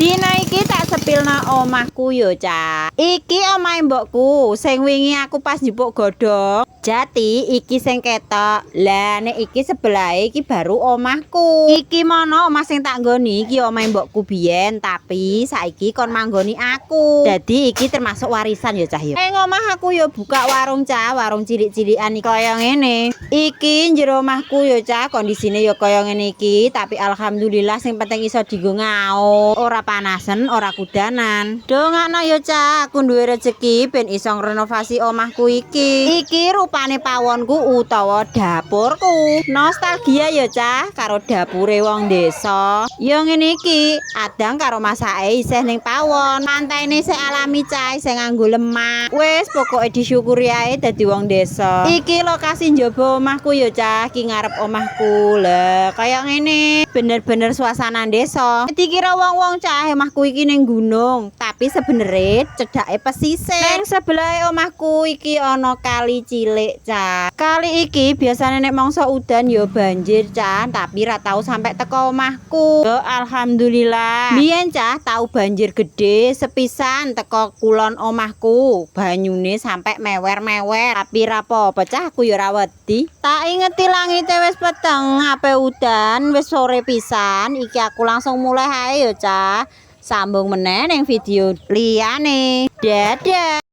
Dina iki tak spillno omahku yo, Cah. Iki omahe mbokku sing wingi aku pas njupuk godhong jati iki sing ketok. Lah, nek iki sebelahe iki baru omahku. Iki mono omah sing tak nggoni iki omahe mbokku biyen, tapi saiki kon manggoni aku. Dadi iki termasuk warisan yo, Cah, yo. Ning omah aku yo buka warung, Cah, warung cilik-cilikan iki kaya ngene. Iki jero omahku yo, Cah, kondisine yo kaya ngene iki, tapi alhamdulillah sing penting iso dienggo ngauk. Ora panasen, ora kudanan. Dongakno yo, Cah, aku duwe rezeki ben iso ngrenovasi omahku iki. Iki rupane pawonku utawa dapurku. Nostalgia yo, Cah, karo dapure wong desa. Yo ngene iki, adang karo masake isih ning pawon. Pantene isih alami, Cah, isih nganggo lemah. Wis pokoke disyukuri ae dadi wong desa. Iki lokasi njaba omahku yo, Cah, iki ngarep omahku. Lah, kaya ngene, bener-bener suasana desa. Dikira wong-wong, Cah, omahku iki ning gunung, tapi sebenere cedhake pesisir. Ning sebelahe omahku iki ana kali cilik, Cah. Kali iki biasane nek mangsa udan yo banjir, Cah, tapi ra tau sampai teko omahku. Yo alhamdulillah. Biyen, Cah, tau banjir gede sepisan teko kulon omahku. Banyune sampai mewer-mewer. Tapi ra apa-apa, Cah, aku yo ra wedi. Tak ingeti langite wis peteng, ape udan, wis sore pisan. Iki aku langsung mulih ae yo, Cah. Sambung meneh ning video liyane. Dadah.